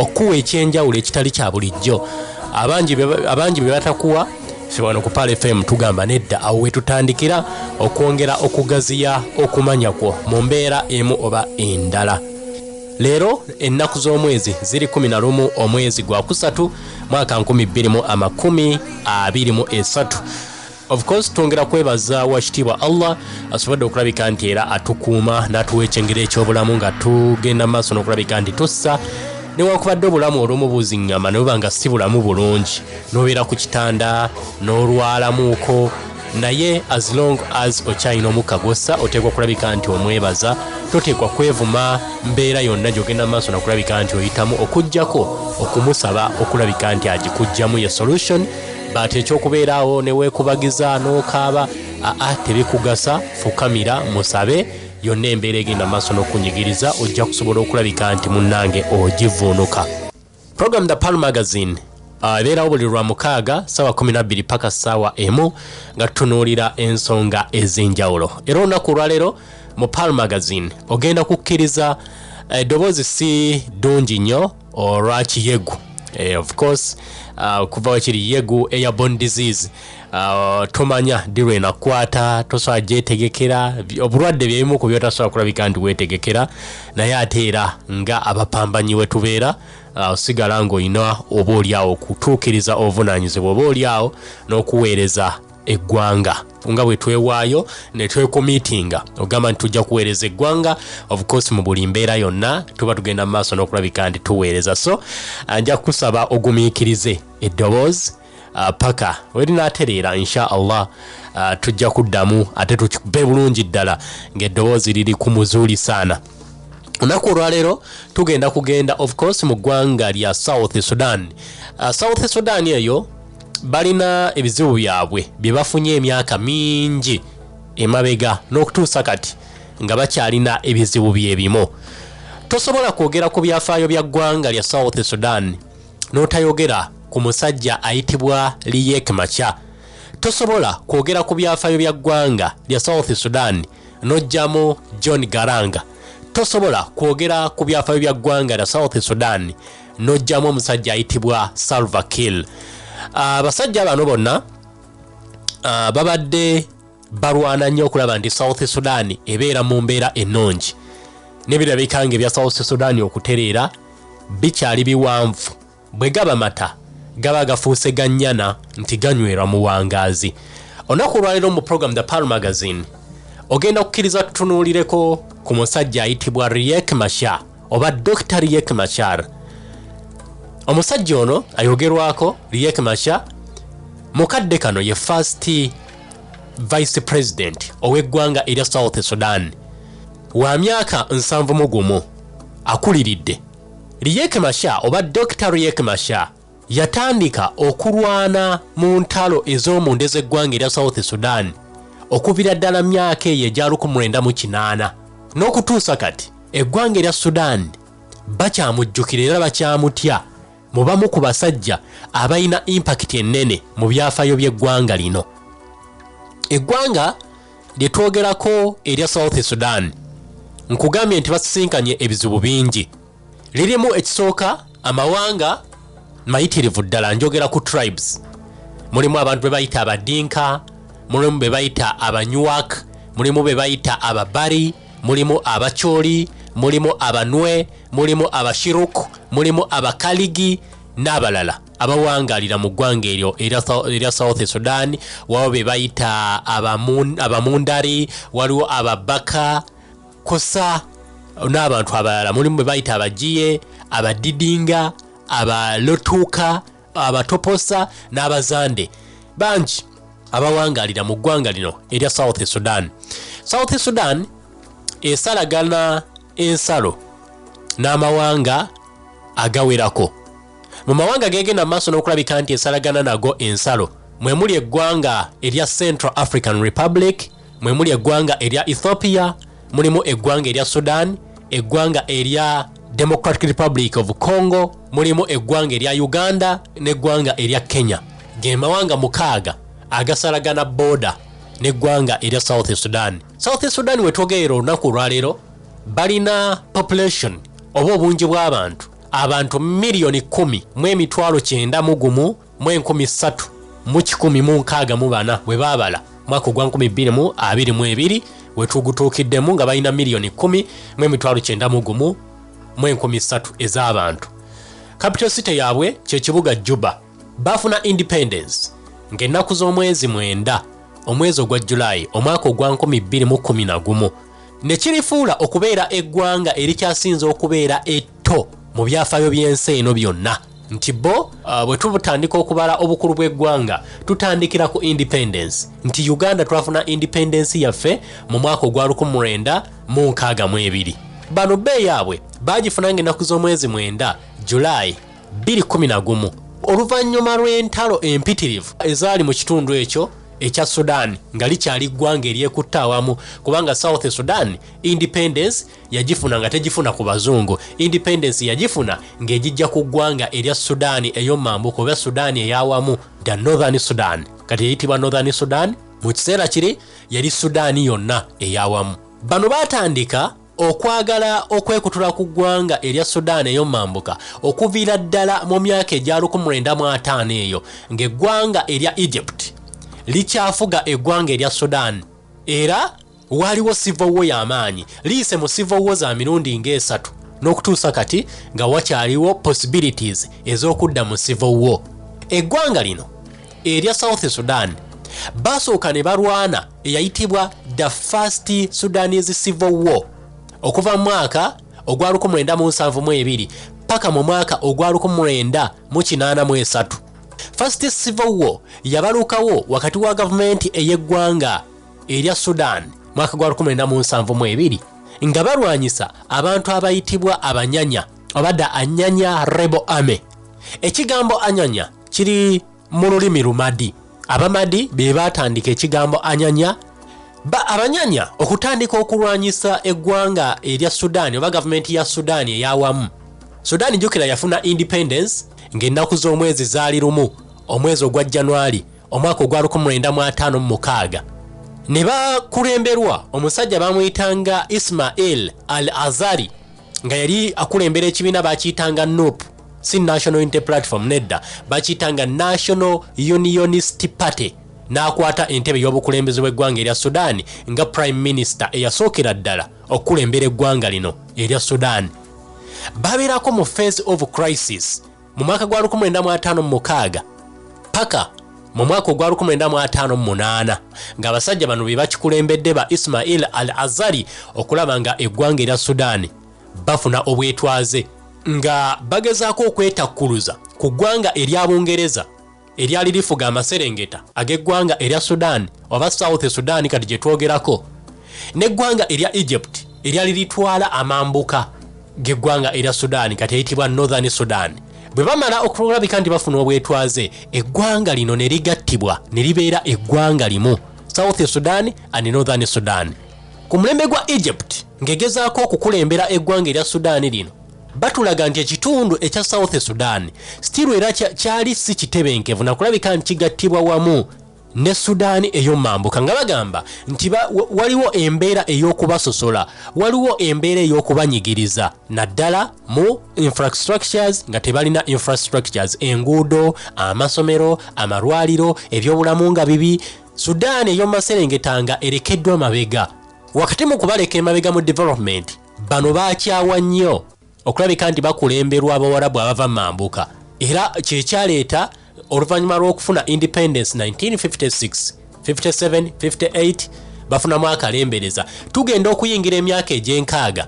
Okuwa ekyenjawulo ekitali kya bulijjo, abangi bye batakuwa. Ffe wano ku Pearl FM tugamba nedda, awo we tutandikira okwongera okugaziya okumanya kwo mu mbeera emu oba endala. Leero ennaku z'omwezi ziri 11, omwezi gwa kusatu, mwaka 2023. Of course twongera kwebaza wakitiibwa Allah asobodde okulabika nti era atukuuma n'atuwa ekyengera eky'obulamu nga tugenda mu maaso n'okulabika nti tussa, newankubadde obulamu olumu buziŋŋama ne buba nga si bulamu bulungi, n'obeera ku kitanda n'olwalamuuko, naye as long as okyalina omukka gwossa, oteekwa okulabika nti omwebaza. Toteekwa kwevuma mbeera yonna gy'ogenda mu maaso nakulabika nti oyitamu, okugjako okumusaba okulabika nti agikuggyamu, ye solution. But ekyokubeeraawo ne weekubagiza n'okaaba, aa, tebikugasa. Fukamira musabe, yonna embeera egenda mu maaso n'okunyigiriza ojja kusobola okulabika nti munnange ogivuunuka. Program The Pearl Magazine ebeerawo buli lwa mukaaga saawa 12 paka saawa 1 nga tutunuulira ensonga ez'enjawulo. Era olunaku olwaleero mu Pearl Magazine ogenda kukkiriza eddoboozi si ddungi nnyo olwa kiyegu. Of course okuva wekiri yegu, airborne disease, tomanya ddi lwenakwata, tosobola gyetegekera. Obulwadde byebimu ku byotasobola kulabika nti weetegekera, naye ate era nga abapambanyi we tubeera, osigala ng'olina oba oliawo okutuukiriza obuvunaanyizibwa oba oliawo n'okuweereza eggwanga nga bwe twewaayo ne twecommittinga ogamba nti tujja kuweereza eggwanga. Of course mu buli mbeera yonna tuba tugenda mu maaso n'okulabika nti tuweereza. So nja kukusaba ogumiikirize eddoboozi paka werinaatereera. Insha Allah tujja kuddamu ate tukikube bulungi ddala ng'eddoboozi liri ku muzuuli saana. Olunaku olwaleero tugenda kugenda of course mu ggwanga lya South Sudan. South Sudan eyo balina ebizibu byabwe bye bafunye emyaka mingi emabega n'okutuusa kati nga bakyalina ebizibu byebimu. Tosobola kwogera ku byafaayo bya ggwanga lya South Sudan n'otayogera ku musajja ayitibwa Riek Machar. Tosobola kwogera ku byafaayo bya ggwanga lya South Sudan n'ojjamu John Garang. Tosobola kwogera ku byafaayo bya ggwanga lya South Sudan n'ojjamu omusajja ayitibwa Salva Kiir. Abasajja bano bonna babadde balwana nnyo okulaba nti South Sudan ebeera mu mbeera ennungi. N'ebirabika nga ebya South Sudan okutereera bikyali biwanvu. Bwe gaba mata gaba gafuuse gannyana nti ganywerwa muwangaazi. Olunaku olwaleero mu program The Pearl Magazine ogenda kukkiriza tutunuulireko ku musajja ayitibwa Riek Machar oba Dr Riek Machar. Omusajja ono ayogerwako Riek Machar mukadde kano ye first vice president ow'eggwanga erya South Sudan, wa myaka 71, akuliridde. Riek Machar oba Dr Riek Machar yatandika okulwana mu ntalo ez'omunda ez'eggwanga erya South Sudan okuvira ddala myaka eyo egya 1980 n'okutuusa kati. Eggwanga erya Sudan bakyamujjukira era bakyamutya mu bamu ku basajja abalina impact ennene mu byafaayo by'eggwanga lino. Eggwanga lye twogerako erya South Sudan, nkugambye nti basisinkanye ebizibu bingi. Lirimu ekisooka amawanga mayitirivu ddala, njogera ku tribes. Mulimu abantu be bayita Abadinka, mulimu be bayita Abanywak, mulimu be bayita Ababari, mulimu Abacholi, mulimu Abanwe, mulimu Abashiruk, mulimu Abakaligi n'abalala abawangalira mu ggwanga eryo erya South Sudan. Waliwo be bayita Abamundari, waliwo Ababaka kosa n'abantu abalala. Mulimu be bayita Abagiye, Abadidinga, Abalotuuka, Abatoposa n'Abazande, bangi abawangalira mu ggwanga lino erya South Sudan. South Sudan esalagana ensalo n'amawanga agawerako. Mu mawanga gegenda maaso n'okulabika nti esalagana nago ensalo mwe muli eggwanga erya Central African Republic, mwe muli eggwanga erya Ethiopia, mulimu eggwanga erya Sudan, eggwanga erya Democratic Republic of Congo, mulimu eggwanga erya Uganda n'eggwanga erya Kenya. Ge mawanga 6 agasalagana border n'eggwanga erya South Sudan. South Sudan wetwogerera olunaku olwaleero balina population oba obungi bw'abantu Abantu miliyoni 10 mu emitwalo 91 mu 3164 bwe baabala mwaka ogwa 2022 wetugutuukiddemu, nga balina miliyoni 10 mu emitwalo 91 mu 3000 ez'abantu. Capital city yaabwe kyekibuga Juba. Bafuna independence ng'ennaku z'omwezi 9 omwezi ogwa Julayi omwaka ogwa 2011, ne kirifuula okubeera eggwanga erikyasinze okubeera etto mu byafaayo by'ensi eno byonna. Nti bo bwe tutandika okubala obukulu bw'eggwanga tutandikira ku independence, nti Uganda twafuna independence yaffe mu mwaka ogwa 1962. Bano bbe yaabwe baagifuna ng'ennaku z'omwezi 9 Julayi 2011, oluvannyuma lw'entalo empitirivu ezaali mu kitundu ekyo ekya Sudan, nga likyali ggwanga eryekutte awamu, kubanga South Sudan independence yagifuna nga tegifuna ku bazungu. Independence yagifuna ng'egijja ku ggwanga erya Sudan ey'omumambuka oba Sudan ey'awamu, the Northern Sudan, kati eyitibwa Northern Sudan. Mu kiseera kiri yali Sudan yonna ey'awamu. Bano baatandika okwagala okwekutula ku ggwanga erya Sudan ey'omumambuka okuviira ddala mu myaka egya 1950 eyo, ng'eggwanga erya Egypt likyafuga eggwanga erya Sudan. Era waaliwo civil war y'amaanyi, liyise mu civil war za mirundi ng'esatu n'okutuusa kati nga wakyaliwo possibilities ez'okudda mu civil war. Eggwanga lino erya South Sudan basooka ne balwana eyayitibwa the First Sudanese Civil War okuva mu mwaka ogwa 1972 paka mu mwaka ogwa 1983. First Civil War yabalukawo wakati wa gavumenti ey'eggwanga erya Sudan mwaka gwa 1972, nga balwanyisa abantu abayitibwa abanyanya oba the Anyanya Rebel Army. Ekigambo anyanya kiri mu lulimi Lumadi. Abamadi be baatandika ekigambo anyanya. Abanyanya okutandika okulwanyisa eggwanga erya Sudan oba gavumenti ya Sudan ey'awamu. Sudan jjukira yafuna independence ng'ennaku z'omwezi zaali 1 omwezi ogwa Januari omwaka ogwa 1956, ne bakulemberwa omusajja bamuyitanga Ismail Al-Azari, nga yali akulembera ekibiina bakiyitanga NUP, si National Unity Platform nedda, bakiyitanga National Unionist Party, n'akwata entebe y'obukulembeze bw'eggwanga erya Sudan nga Prime Minister eyasookera ddala okukulembera eggwanga lino erya Sudan. Babeerako mu phase of crisis mu mwaka gwa 1956 paka mu mwaka ogwa 1958, ng'abasajja bano be bakikulembedde ba Ismail Al-Azari okulaba nga eggwanga erya Sudan bafuna obwetwaze, nga bagezaako okwetakkuluza ku ggwanga erya Bungereza eryali lifuga amaserengeta ag'eggwanga erya Sudan oba South Sudan kati gye twogerako, n'eggwanga erya Egypt eryali litwala amambuka g'eggwanga erya Sudan kati eyitibwa Northern Sudan. Bwe bamala okulabika nti bafuna obwetwaze, eggwanga lino ne ligattibwa ne libeera eggwanga limu, South Sudan and Northern Sudan. Ku mulembe gwa Egypt ng'egezaako okukulembera eggwanga erya Sudan lino, batulaga nti ekitundu ekya South Sudan still era kyali si kitebenkevu nakulabika nti kigattibwa wamu ne Sudan ey'omumambuka, nga bagamba nti waliwo embeera ey'okubasosola, waliwo embeera ey'okubanyigiriza naddala mu infrastructures, nga tebalina infrastructures, enguudo, amasomero, amalwaliro, ebyobulamu nga bibi. Sudan ey'omumaserengeta nga erekeddwa mabega. Wakati mu kubaleka emabega mu development, bano bakyawa nnyo okulabika nti bakulemberwa abawarabu abava mu mambuka, era kyekyaleeta oluvannyuma lw'okufuna independence 1956, 57, 58 bafunamu akalembereza. Tugenda okuyingira emyaka egy'enkaaga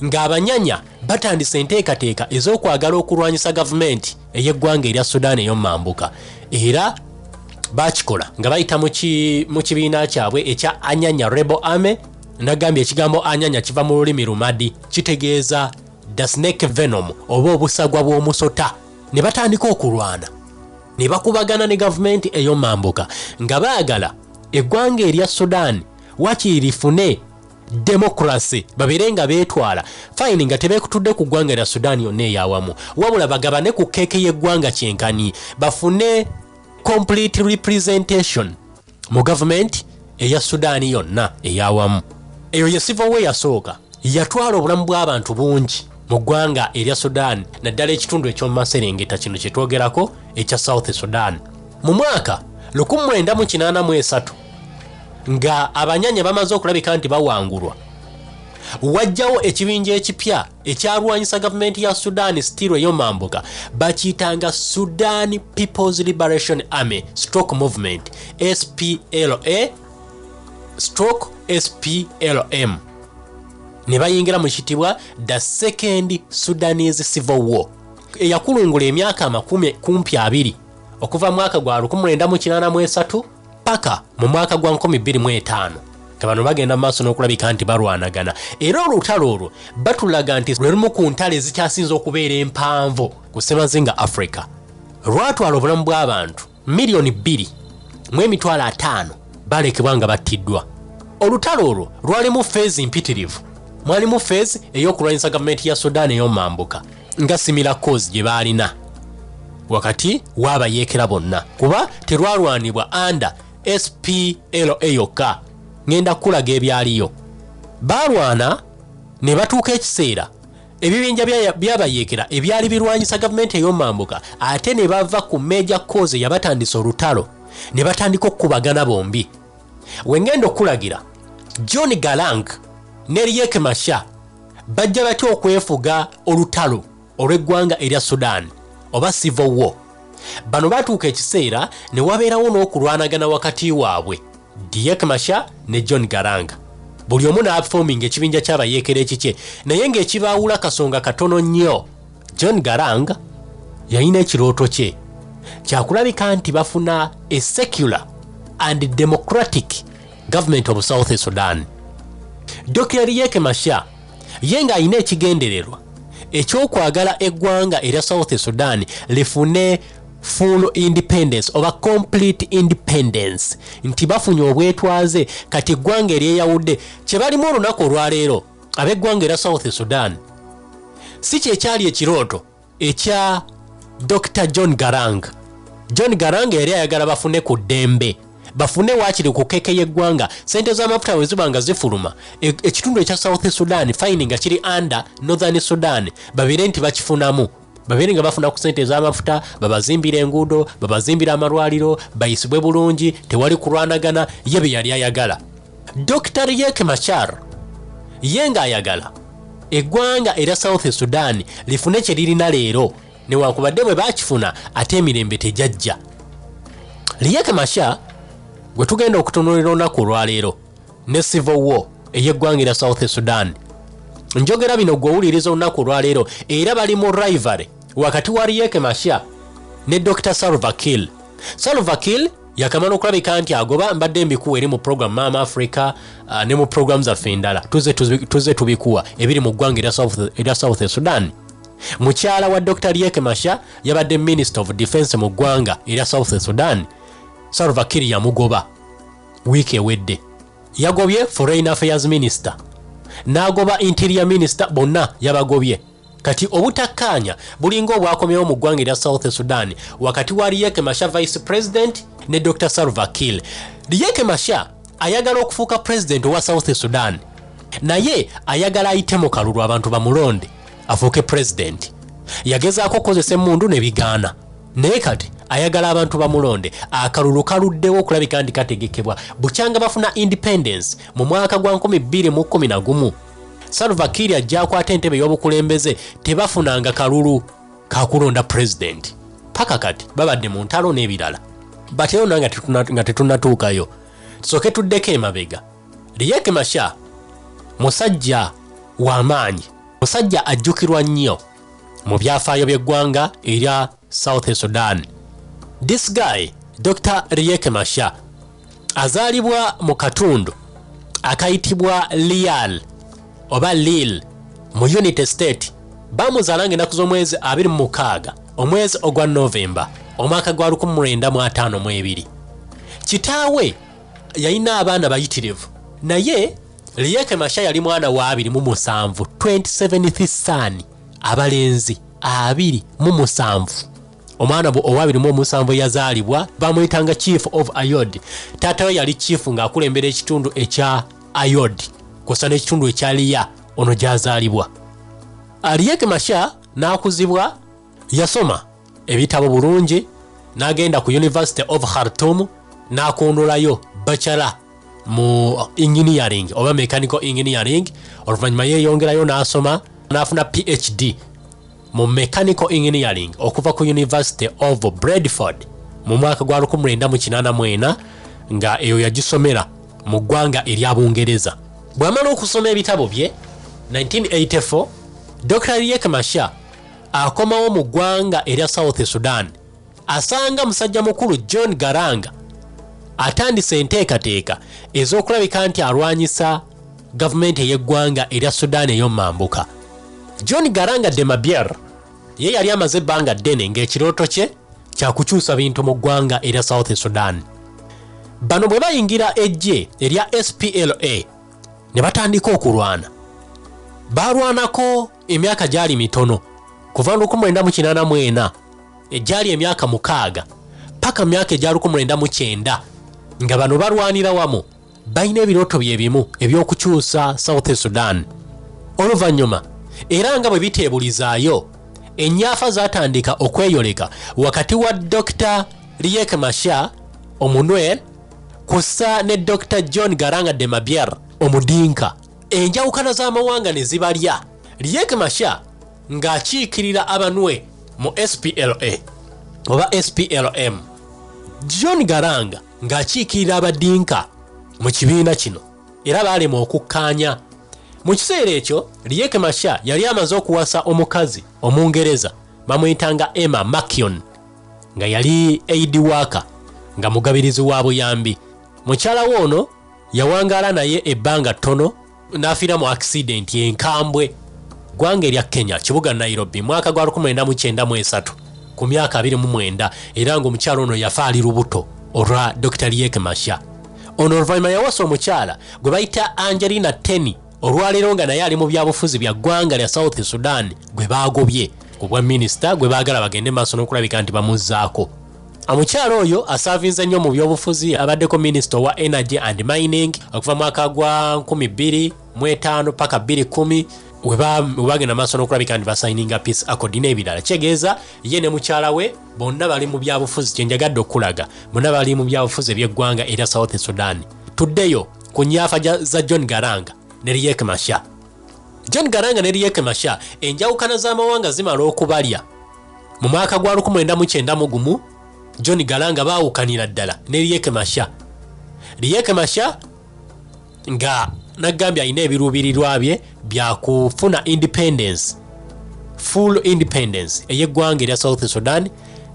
ng'abanyanya batandise enteekateeka ez'okwagala okulwanyisa gavumenti ey'eggwanga erya Sudan ey'omumambuka, era bakikola nga bayita mu kibiina kyabwe ekya Anyanya Rebel Army. Nagambye ekigambo anyanya kiva mu lulimi Lumadi, kitegeeza the snake venom oba obusagwa bw'omusota. Ne batandika okulwana ne bakubagana ne gavumenti ey'omambuka, nga baagala eggwanga erya Sudan wakiri lifune democracy, babeere nga beetwala fine, nga tebeekutudde ku ggwanga erya Sudan yonna ey'awamu, wabula bagabane ku keeke y'eggwanga kyenkanyi, bafune complete representation mu gavumenti eya Sudan yonna ey'awamu. Eyo ye civil war eyasooka, yatwala obulamu bw'abantu bungi. mu ggwanga erya Sudan, naddala ekitundu eky'omumaserengeta kino kye twogerako ekya South Sudan. Mu mwaka 1983 nga abanyanya bamaze okulabika nti bawangulwa, wajjawo ekibinja ekipya ekyalwanyisa gavumenti ya Sudan still ey'omambuka, bakiyitanga Sudan People's Liberation Army stroke Movement, SPLA stroke SPLM, ne bayingira mu kitibwa the Second Sudanese Civil War eyakulungula emyaka 20 okuva mwaka gwa 1983 paka mu mwaka gwa 2005, nga bano bagenda maaso n'okulabika nti balwanagana. Era olutalo olwo batulaga nti lwe lumu ku ntalo ezikyasinze okubeera empanvu ku ssemazinga Africa. Lwatwala obulamu bw'abantu 2,050,000 balekebwa nga battiddwa. Olutalo olwo lwalimu phase mpitirivu. Mwalimu phase ey'okulwanyisa gavumenti ya Sudan ey'omambuka nga similar cause gye baalina wakati w'abayeekera bonna, kuba terwalwanibwa under SPLA yokka. Ngenda kukulaga ebyaliyo. Baalwana ne batuuka ekiseera ebibinja by'abayeekera ebyali birwanyisa gavumenti ey'omambuka ate ne bava ku major cause yabatandisa olutalo ne batandika okukubagana bombi. Wengenda okulagira John Garang ne Riek Machar bajja batya okwefuga olutalo olw'eggwanga erya Sudan oba Civil War. Bano batuuka ekiseera ne wabeerawo n'okulwanagana wakati waabwe Riek Machar ne John Garang, buli omu n'aforminga ekibinja ky'abayeekera ekikye, naye ng'ekibaawula kasonga katono nnyo. John Garang yalina ekirooto kye kyakulabika nti bafuna a secular and democratic government of South Sudan. Dr. Riek Machar ye ng'alina ekigendererwa ekyokwagala eggwanga erya South Sudan lifune full independence oba complete independence, nti bafunye obwetwaze kati eggwanga eryeyawudde. Kye balimu olunaku olwaleero ab'eggwanga erya South Sudan si kyekyali ekirooto ekya Dr. John Garang. John Garang yali ayagala bafune ku ddembe, bafune waakiri ku keeke y'eggwanga, sente z'amafuta bwe ziba nga zifuluma ekitundu ekya South Sudan fine nga kiri under Northern Sudan babeere nti bakifunamu, babeere nga bafuna ku sente ez'amafuta, babazimbira enguudo, babazimbira amalwaliro, bayisibwe bulungi, tewali kulwanagana. Ye bye yali ayagala. Dr. Riek Machar ye ng'ayagala eggwanga erya South Sudan lifune kye lirina leero, newankubadde bwe baakifuna ate emirembe tejajja. Riek Machar gwe tugenda okutunuulira olunaku olwaleero ne Civil War ey'eggwanga erya South Sudan. Njogera bino gwe owuliriza olunaku olwaleero, era bali mu rivalry wakati wa Riek Machar ne Dr. Salva Kiir. Salva Kiir yakamala okulabika nti agoba, mbadde mbikuwa eri mu program Mama Africa ne mu program zaffe endala tuze tubikuwa ebiri mu ggwanga erya South Sudan. Mukyala wa Dr. Riek Machar yabadde Minister of Defense mu ggwanga erya South Sudan. Salva Kiir yamugoba wiiki ewedde, yagobye Foreign Affairs Minister n'agoba Interior Minister, bonna yabagobye. Kati obutakkaanya bulinga obwakomyewo mu ggwanga erya South Sudan wakati wa Riek Machar Vice President ne Dr. Salva Kiir. Riek Machar ayagala okufuuka president owa South Sudan, naye ayagala ayite mu kalulu abantu bamulonde afuuke president. Yagezaako okukozesa emmundu ne bigaana, naye kati ayagala abantu bamulonde. Akalulu kaluddewo okulabika nti kategekebwa bukyanga bafuna independence mu mwaka gwa 2011. Salva Kiir ajja akwata entebe y'obukulembeze, tebafunanga kalulu kakulonda president paka kati babadde mu ntalo n'ebirala. Bateyo nga tetunnatuukayo, tusooke tuddeko emabega. Riek Machar musajja w'amaanyi, musajja ajjukirwa nnyo mu byafaayo by'eggwanga erya South Sudan. This guy Dr. Riek Machar azaalibwa mu katundu akayitibwa Lial oba Lil mu Unity State. Bamuzaala ng'ennaku z'omwezi 26 omwezi ogwa Novemba omwaka gwa 1952. Kitaawe yalina abaana bayitirivu, naye Riek Machar yali mwana wa 27, 27th son, abalenzi 27. Omwana owa 27 yazaalibwa bamuyitanga Chief of Ayod. Taata we yali chief ng'akulembera ekitundu ekya Ayod kw'ossa n'ekitundu ekya Liya ono gy'azaalibwa. Riek Machar n'akuzibwa, yasoma ebitabo bulungi, n'agenda ku University of Khartoum n'akondolayo bachelor mu engineering oba mechanical engineering. Oluvannyuma yeeyongerayo n'asoma n'afuna PhD mu mechanical engineering okuva ku University of Bradford mu mwaka gwa 1984, nga eyo yagisomera mu ggwanga erya Bungereza. Bw'amala okusoma ebitabo bye 1984, Dr Riek Machar akomawo mu ggwanga erya South Sudan, asanga musajja mukulu John Garang atandise enteekateeka ez'okulabika nti alwanyisa gavumenti ey'eggwanga erya Sudan ey'omumambuka. John Garang de Mabior ye yali amaze ebbanga ddene ng'ekirooto kye kyakukyusa bintu mu ggwanga erya South Sudan. Bano bwe bayingira eggye erya SPLA ne batandika okulwana, baalwanako emyaka gyali mitono, kuva 1984 egyali emyaka 6 paka myaka egya 1990, nga bano balwanira wamu, balina ebirooto bye bimu eby'okukyusa South Sudan. Oluvannyuma era nga bwe biteebulizaayo, ennyafa zaatandika okweyoleka wakati wa Dr Riek Machar Omunwer kussa ne Dr John Garang de Mabior Omudinka. Enjawukana z'amawanga ne zibalya. Riek Machar ng'akiikirira Abanwe mu SPLA oba SPLM, John Garang ng'akiikirira Abadinka mu kibiina kino, era baalema okukkaanya. Mu kiseera ekyo Riek Machar yali amaze okuwasa omukazi Omungereza bamuyitanga Emma Makion, nga yali aid worker, nga mugabirizi wa buyambi. Mukyala we ono yawangaala naye ebbanga ttono n'afiira mu accident enkambwe ggwanga erya Kenya, kibuga Nairobi, mwaka gwa 1993 ku myaka 29, era ng'omukyala ono yafa ali lubuto olwa Dr Riek Machar. Ono oluvannyuma yawasa omukyala gwe bayita Angelina Teny, olwaleero nga naye ali mu byabufuzi bya ggwanga lya South Sudan, gwe baagobye ku bwa minisita, gwe baagala bagende maaso n'okulabika nti bamuzzaako. Omukyala oyo asaavinze nnyo mu byobufuzi, abaddeko minisita owa energy and mining okuva mwaka gwa 2005 paka 2010, we bagenda maaso n'okulabika nti basayininga peace accord n'ebirala. Kitegeeza ye ne mukyala we bonna bali mu byabufuzi. Kyenjagadde okulaga, bonna bali mu byabufuzi eby'eggwanga erya South Sudan. Tuddeyo ku nnyafa za John Garang ne Riek Machar. John Garang ne Riek Machar, enjawukana z'amawanga zimala okubalya. Mu mwaka gwa 1991 John Garang baawukanira ddala ne Riek Machar. Riek Machar nga nagambye alina ebiruubirirwa bye byakufuna independence, full independence ey'eggwanga erya South Sudan.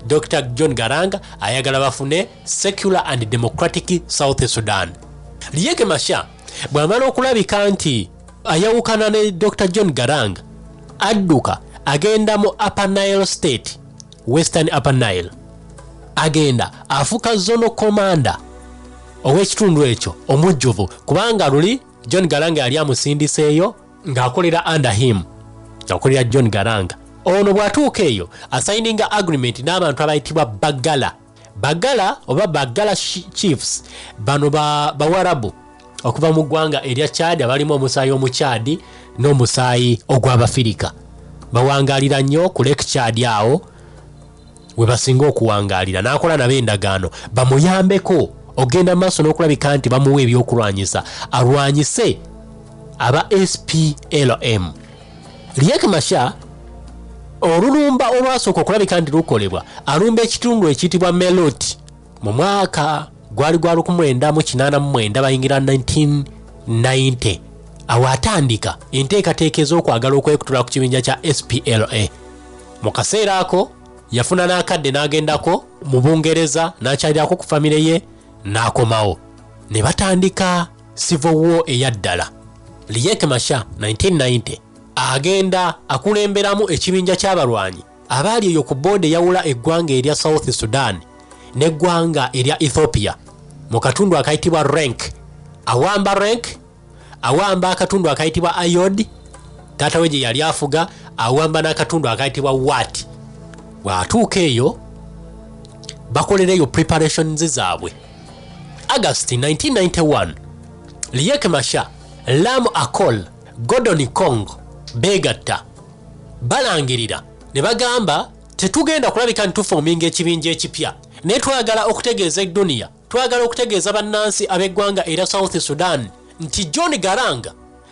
Dr John Garang ayagala bafune secular and democratic South Sudan. Riek Machar bw'amala okulabika nti ayawukana ne Dr John Garang, adduka agenda mu Upper Nile State, Western Upper Nile, agenda afuuka zonal commander ow'ekitundu ekyo omujjuvu, kubanga luli John Garang yali amusindiseeyo ng'akolera under him, ng'akolera John Garang. Ono bw'atuuka eyo asayininga agreement n'abantu abayitibwa Bagala, Bagala oba Bagala chiefs. Bano Bawarabu okuva mu ggwanga erya Chad, abalimu omusaayi Omukyadi n'omusaayi ogw'Abafirika. Bawangaalira nnyo ku Lake Chad, awo we basinga okuwangaalira. N'akola nabo endagaano bamuyambeko ogenda maaso n'okulabika nti bamuwa ebyokulwanyisa alwanyise aba SPLM. Riek Machar olulumba olwasooka okulabika nti lukolebwa, alumba ekitundu ekiyitibwa Melut mu mwaka gwali gwa 1989, bayingira 1990. Awo atandika enteekateeka ez'okwagala okwekutula ku kibinja kya SPLA. Mu kaseera ako yafuna n'akadde n'agendako mu Bungereza n'akyalirako ku famire ye n'akomawo, ne batandika civil war eyaddala. Riek Machar 1990 agenda akulemberamu ekibinja ky'abalwanyi abaali eyo ku border eyawula eggwanga erya South Sudan n'eggwanga erya Ethiopia mu katundu akayitibwa Renk. Awamba Renk, awamba akatundu akayitibwa Ayod, taata we gye yali afuga, awamba n'akatundu akayitibwa Wat. Bw'atuuka eyo bakolereyo preparations zaabwe. August 1991, Riek Machar, Lam Akol, Gordon Kong beegatta. Balangirira ne bagamba, tetugenda kulabika nti tuforminga ekibinja ekipya, naye twagala okutegeeza edduniya, twagala okutegeeza bannansi ab'eggwanga erya South Sudan nti John Garang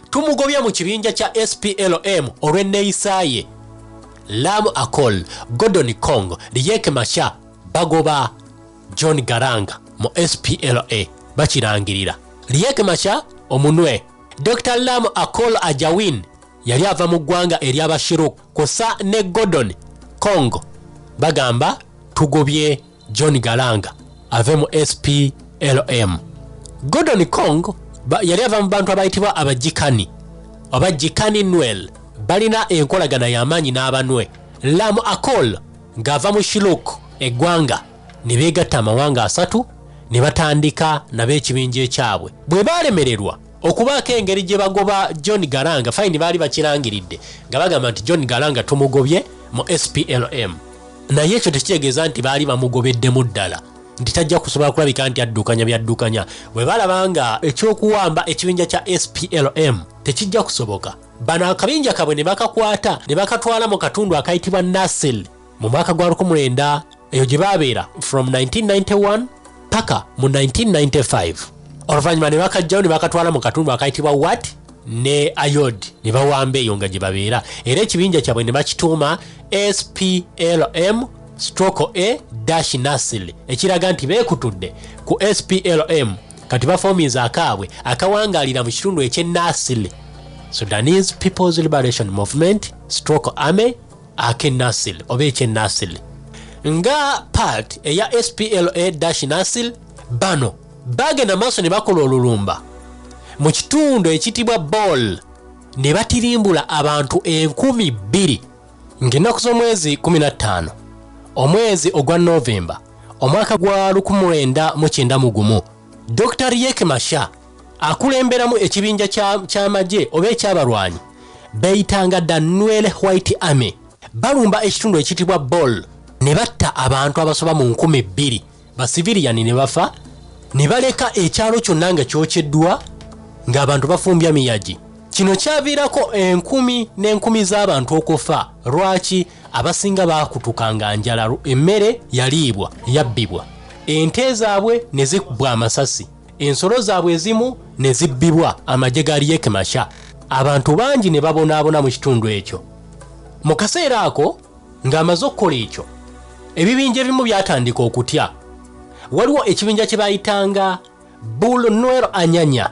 tumugobye mu kibinja kya SPLM olw'enneeyisa ye. Lam Akol, Gordon Kong, Riek Machar bagoba John Garang mu SPLA, bakirangirira. Riek Machar omunwe, Dr Lam Akol Ajawin yali ava mu ggwanga ery'Abashiruk, kusa ne Gordon Kong bagamba tugobye John Garang ave mu SPLM. Gordon Kong yali ava mu bantu abayitibwa Abajikani oba Jikani Nwel, balina enkolagana y'amaanyi n'Abanwe. Lam Akol ng'ava mu Shiluk eggwanga, ne beegatta amawanga asatu ne batandika nabo ekibinja ekyabwe. Bwe baalemererwa okubaako engeri gye bagoba John Garang, fine, baali bakirangiridde nga bagamba nti John Garang tumugobye mu SPLM, naye ekyo tekitegeeza nti baali bamugobeddemu ddala nti tajja kusobola kulabika nti addukanya byaddukanya. Bwe balaba nga ekyokuwamba ekibinja kya SPLM tekijja kusoboka, bano akabinja kabwe ne bakakwata ne bakatwala mu katundu akayitibwa Nasir mu mwaka gwa 19 eyo gye babeera from 1991 paka mu 1995. Oluvannyuma ne bakajjayo ne bakatwala mu katundu akayitibwa Wat ne Ayod ne bawamba eyo nga gye babeera, era ekibinja kyabwe ne bakituuma SPLM/A-Nasir, ekiraga nti beekutudde ku SPLM. Kati baforminze akaabwe akawangaalira mu kitundu eky'e Nasir, Sudanese People's Liberation Movement/Army ak'e Nasir oba eky'e Nasir, nga part eya SPLA-Nasir. Bano bagenda maaso ne bakola olulumba mu kitundu ekiyitibwa Bol ne batirimbula abantu 2000 ng'ennaku z'omwezi 15 omwezi ogwa Novemba omwaka gwa 1991. Dr Riek Machar akulemberamu ekibinja ky'amagye oba ekyabalwanyi beyitanga the Nuer White Army, balumba ekitundu ekiyitibwa Bol ne batta abantu abasoba mu 2000, basiviriyani, ne bafa ne baleka ekyalo kyonna nga kyokyeddwa, ng'abantu bafumbya miyagi. Kino kyaviirako enkumi n'enkumi z'abantu okufa. Lwaki? Abasinga baakutukanga njala, emmere yaliibwa, yabbibwa, ente zaabwe ne zikubwa amasasi, ensolo zaabwe ezimu ne zibbibwa amagye ga Riek Machar. Abantu bangi ne babonaabona mu kitundu ekyo. Mu kaseera ako ng'amaze okukola ekyo, ebibinja ebimu byatandika okutya. Waliwo ekibinja kye bayitanga Bul Nuer Anyanya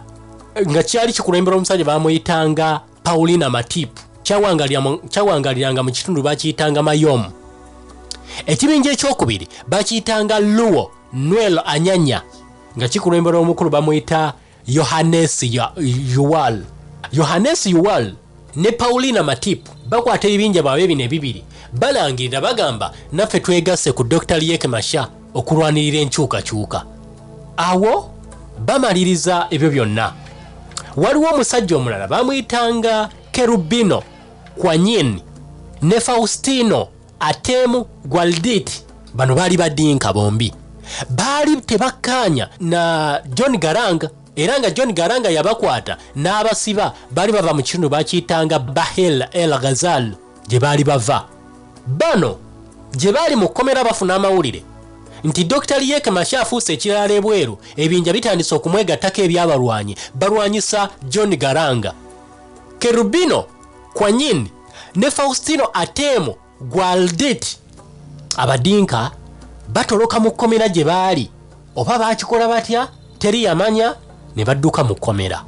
nga kyali kikulembera omusajja bamuyitanga Paulina Matip, kyawangaliranga mu kitundu bakiyitanga Mayom. Ekibinja ekyokubiri bakiyitanga Luo Nuer Anyanya nga kikulembera omukulu bamuyita Yohannes Yuwal. Yohannes Yuwal ne Paulina Matip bakwata ebibinja bwabwe bino ebibiri, balangirira, bagamba, naffe twegasse ku Dr Riek Machar okulwanirira enkyukakyuka. Awo bamaliriza ebyo byonna. Waliwo omusajja omulala bamuyitanga Kerubino Kwanyin ne Faustino Atemu Gwaldit. Bano baali badinka, bombi baali tebakkaanya na John Garang, era nga John Garang yabakwata n'abasiba. Baali bava mu kitundu bakiyitanga Bahel El Ghazal gye baali bava. Bano gye baali mu kkomera bafuna amawulire nti Dr Riek Machar afuuse ekirala ebweru, ebinja bitandise okumwegattako ebyabalwanyi balwanyisa John Garang. Kerubino Kwanyin ne Faustino Atemo Gwaldit abadinka batoloka mu kkomera gye baali, oba baakikola batya teri yamanya, ne badduka mu kkomera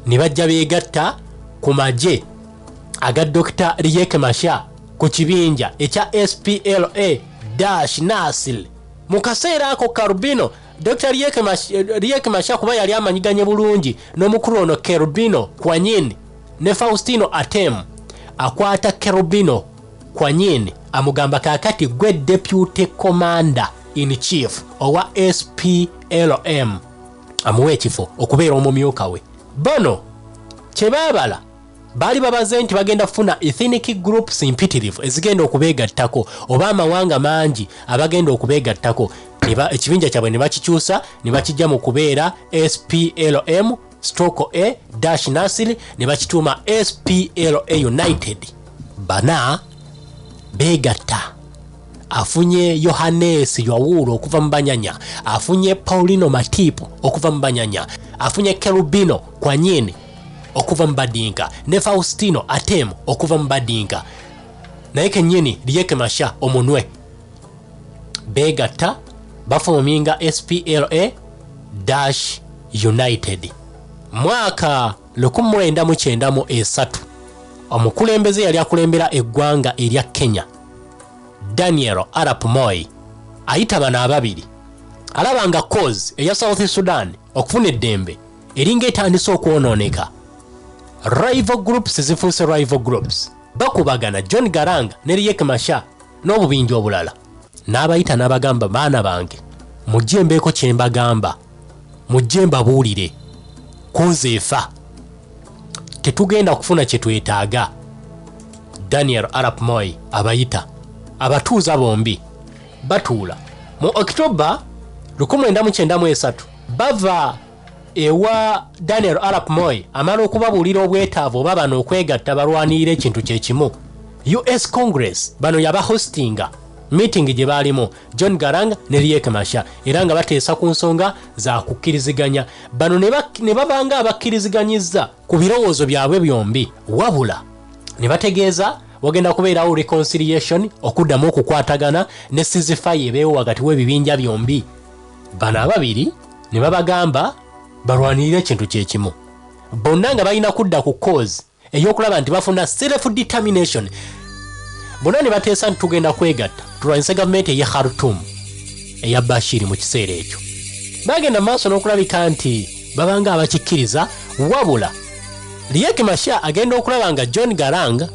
ne bajja beegatta ku magye aga Dr Riek Machar ku kibinja ekya SPLA-Nasir. Mu kaseera ako Karubino, Dr Riek Machar kuba yali amanyiganye bulungi n'omukulu ono Kerubino Kwanyin ne Faustino Atem, akwata Kerubino Kwanyin amugamba, kaakati gwe deputy commander in chief owa SPLM, amuwa ekifo okubeera omumyuka we. Bano kye baabala, baali babaze nti bagenda kufuna ethnic groups mpitirivu ezigenda okubeegattako oba amawanga mangi abagenda okubeegattako. Ekibinja kyabwe ne bakikyusa ne bakijja mu kubeera SPLM/A-Nasir ne bakituuma SPLA United. Bana Beegatta, afunye Yohanesi Yawulo okuva mu Banyanya, afunye Paulino Matipo okuva mu Banyanya, afunye Kerubino Kwanyini okuva mu Badinka, ne Faustino Atemu okuva mu Badinka, naye kennyini Riek Machar omunwe. Beegatta baforminga SPLA dash United. Mwaka 1993 omukulembeze yali akulembera eggwanga erya Kenya, Daniel Arap Moi, ayita bano ababiri. Alaba nga cause eya South Sudan okufuna eddembe eringa etandise okwonooneka. Rival groups zifuuse rival groups, bakubagana John Garang ne Riek Machar n'obubinja obulala. N'abayita n'abagamba, baana bange, mujje mbeeko kye mbagamba, mujje mbabuulire, cause efa, tetugenda kufuna kye twetaaga. Daniel Arap Moi abayita, abatuuza bombi batuula. Mu October 1993 bava ewa Daniel Arap Moi, amala okubabuulira obwetaavu oba bano okwegatta balwanirira ekintu kye kimu. US Congress bano yabahostinga meeting gye baalimu John Garang ne Riek Machar, era nga bateesa ku nsonga za kukkiriziganya. Bano ne babanga abakkiriziganyizza ku birowoozo byabwe byombi, wabula ne bategeeza wagenda kubeerawo reconciliation, okuddamu okukwatagana ne ceasefire ebeewo wakati w'ebibinja byombi. Bano ababiri ne babagamba balwanirire ekintu kye kimu, bonna nga balina kudda ku cause ey'okulaba nti bafuna self determination. Bonna ne bateesa nti tugenda kwegatta tulwanyise gavumenti ey'e Khartoum eya Bashiri. Mu kiseera ekyo bagenda maaso n'okulabika nti babanga abakikkiriza, wabula Riek Machar agenda okulaba nga John Garang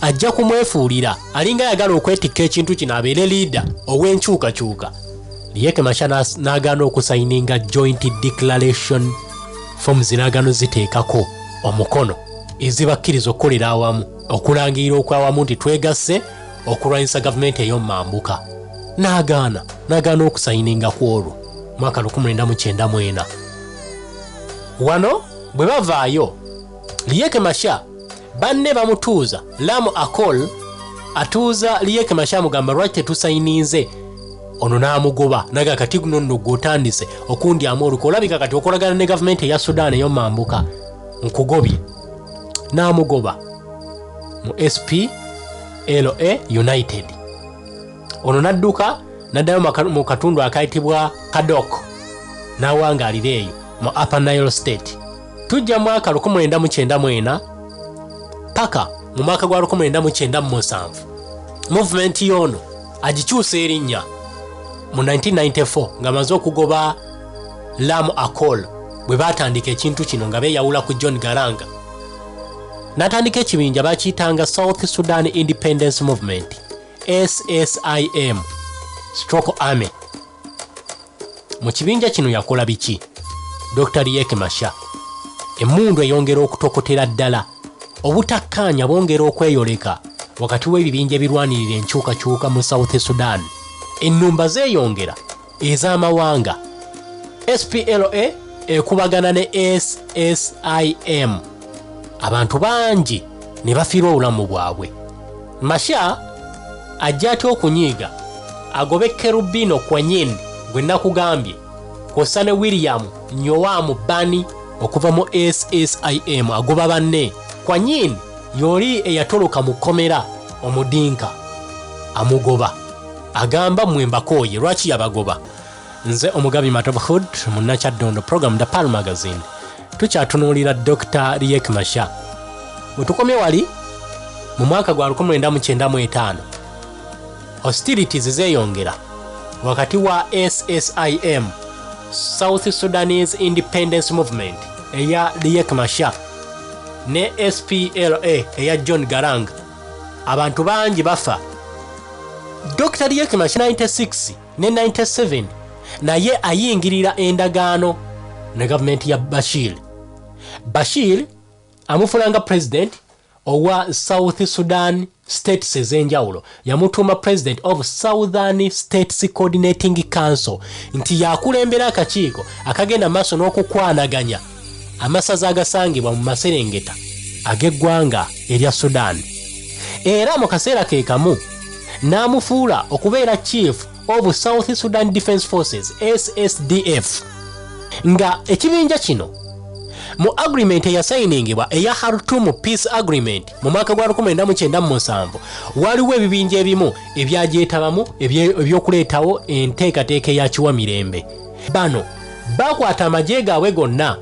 ajja kumwefuulira, alinga ayagala okwetikka ekintu kino abeere leader ow'enkyukakyuka. Riek Machar n'agaana okusayininga joint declaration forms, n'agaana ziteekako omukono ezibakkiriza okukolera awamu, okulangirira okwawamu nti twegasse okulwanyisa gavumenti ey'omumambuka. N'agaana okusayininga ku olwo mwaka 1994. Wano bwe bavaayo, Riek Machar banne bamutuuza. Lam Akol atuuza Riek Machar, amugamba, "Lwaki tetusayininze?" Ono n'amugoba naga, "Kati guno nno gw'otandise okundyamu oluka, olabika kati okolagana ne gavumenti eya Sudan ey'omambuka, nkugobye." N'amugoba mu SPLA United. Ono n'adduka n'addayo mu katundu akayitibwa Kadok, n'awangaalira eyo mu Upper Nile State. Tujja mwaka 1994 paka mu mwaka gwa 1997. Movement y'ono agikyusa erinnya mu 1994 ng'amaze okugoba Lam Akol. Bwe baatandika ekintu kino nga beeyawula ku John Garanga, n'atandika ekibinja bakiyitanga South Sudan Independence Movement, SSIM stroke Army. Mu kibinja kino yakola biki Dr Riek Machar? Emmundu eyongera okutokotera ddala, obutakkaanya bwongera okweyoleka wakati w'ebibinja ebirwanirira enkyukakyuka mu South Sudan. Ennumba zeeyongera ez'amawanga. SPLA ekubagana ne SSIM, abantu bangi ne bafiirwa obulamu bwabwe. Machar ajja atya okunyiiga agobe Kerubino Kwanyin gwe nakugambye, kw'ossa ne William Nyowamu Bani okuva mu SSIM. Agoba banne. Kwanyin y'oli eyatoloka mu kkomera, omudinka. Amugoba, agamba, "Mmwe mbakooye." Lwaki yabagoba? Nze omugabi Matobuhud Munnakyaddondo, program The Pal Magazine. Tukyatunuulira Dr Riek Machar. Bwe tukomye wali mu mwaka gwa 1995, hostilities zeeyongera wakati wa SSIM, South Sudanese Independence Movement eya Riek Machar, ne SPLA eya John Garang. Abantu bangi bafa. Dr Riek Machar 96 ne 97 naye ayingirira endagaano ne gavumenti ya Bashir. Bashir amufuula nga president owa South Sudan states ez'enjawulo. Yamutuuma president of Southern States Coordinating Council, nti yakulembera akakiiko akagenda maaso n'okukwanaganya amasaza agasangibwa mu maserengeta ag'eggwanga erya Sudan. Era mu kaseera ke kamu N'amufuula okubeera Chief of South Sudan Defence Forces, SSDF, nga ekibinja kino mu agreement eyasayiningibwa eya Khartoum Peace Agreement mu mwaka gwa 1997, waliwo ebibinja ebimu ebyagyetabamu ebyokuleetawo enteekateeka eya kiwamirembe. Bano bakwata amagye gaabwe gonna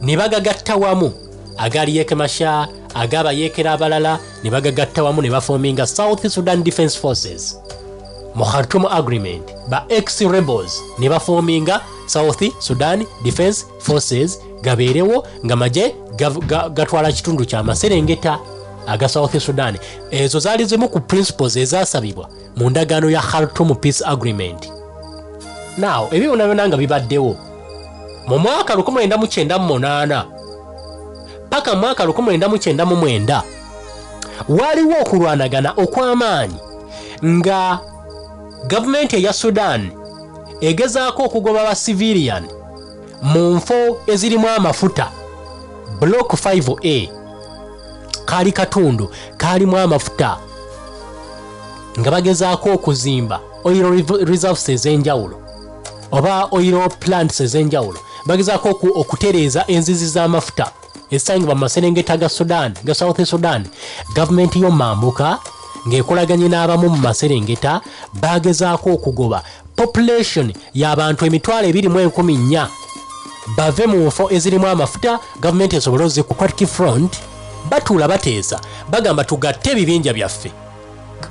ne bagagatta wamu, aga Riek Machar, ag'abayeekera abalala, ne bagagatta wamu ne baforminga South Sudan Defence Forces. Mu Khartoum Agreement, ba ex rebels ne baforminga South Sudan Defence Forces, gabeerewo nga magye gatwala kitundu kya maserengeta aga South Sudan. Ezo zaali zimu ku principles ezasabibwa mu ndagaano ya Khartoum Peace Agreement. Now, ebyo byonna byonna nga bibaddewo mu mwaka 1998 paka mwaka 1999, waliwo okulwanagana okw'amaanyi nga gavumenti eya Sudan egezaako okugoba ba civilian mu nfo ezirimu amafuta. Block 5A kaali katundu kaalimu amafuta, nga bagezaako okuzimba oil reserves ez'enjawulo oba oil plants ez'enjawulo. Bagezaako okutereeza enzizi z'amafuta ezisangibwa mu maserengeta ga Sudan, ga South Sudan. Gavumenti y'omambuka ng'ekolaganye n'abamu mu maserengeta bagezaako okugoba population y'abantu 24,000 bave mu nfo ezirimu amafuta, gavumenti esobole Democratic Front. Batuula bateesa, bagamba, "Tugatte ebibinja byaffe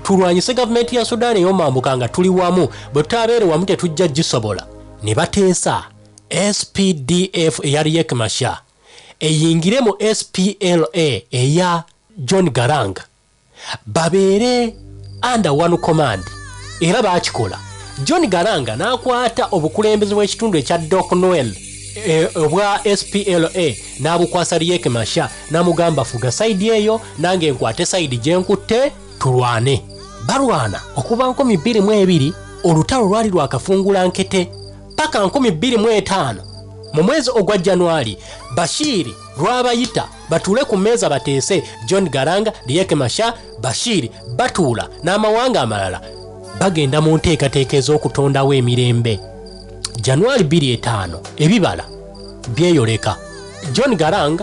tulwanyise gavumenti ya Sudan ey'omambuka nga tuli wamu. Bwe tutabeere wamu tetujja gisobola." Ne bateesa SPDF eya Riek Machar eyingire mu SPLA eya John Garang, babeere under one command. Era baakikola. John Garanga n'akwata obukulembeze bw'ekitundu ekya Dok Noel obwa SPLA, n'abukwasa Riek Machar, n'amugamba, "Fuga side eyo, nange nkwate side gye nkutte, tulwane." Balwana okuva 2002, olutalo lwali lwakafungula nkete, paka 2005 mu mwezi ogwa Januari, Bashiri lwabayita batuule ku mmeeza bateese. John Garanga, Riek Machar, Bashiri batuula n'amawanga amalala, bagenda mu nteekateeka ez'okutondawo emirembe. Januari 25, ebibala byeyoleka. John Garang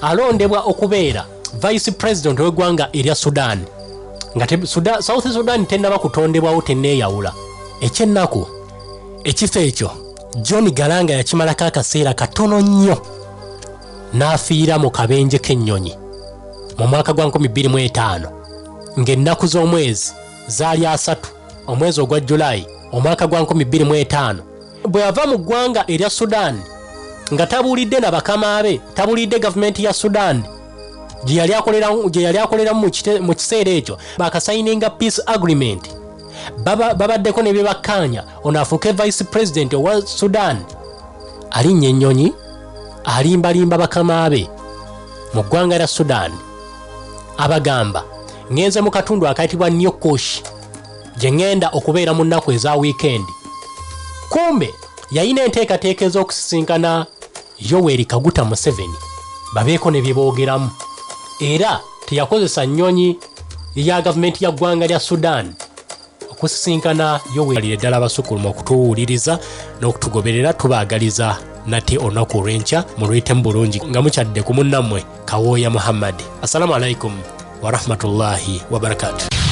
alondebwa okubeera vice president w'eggwanga erya Sudan, nga South Sudan tennaba kutondebwawo, tenneeyawula. Ekyennaku, ekifo ekyo John Garanga yakimalako akaseera katono nnyo n'afiira mu kabenje k'ennyonyi mu mwaka gwa 2005, ng'ennaku z'omwezi zaali 30, omwezi ogwa Julayi, omwaka gwa 2005. Bwe yava mu ggwanga erya Sudan nga tabuulidde na bakama be, tabuulidde gavumenti ya Sudan gye yali akoleramu mu kiseera ekyo. Bakasayininga peace agreement, babaddeko ne bye bakkaanya, ono afuuke vice president owa Sudan. Alinnya ennyonyi, alimbalimba bakama be mu ggwanga lya Sudan, abagamba, "Ŋŋenze mu katundu akayitibwa New Kush gye ŋŋenda okubeera mu nnaku eza wiikendi." Kumbe yalina enteekateeka ez'okusisinkana Yoweri Kaguta Museveni babeeko ne bye boogeramu. Era teyakozesa nnyonyi ya gavumenti ya ggwanga lya Sudan okusisinkana Yoweri. Ddala abasukkuluma okutuwuliriza n'okutugoberera, tubaagaliza nate olunaku olw'enkya muluyitemu bulungi nga mukyadde ku munnammwe Kawooya Muhammadi. Assalamu alaikum warahmatullahi wabarakatu.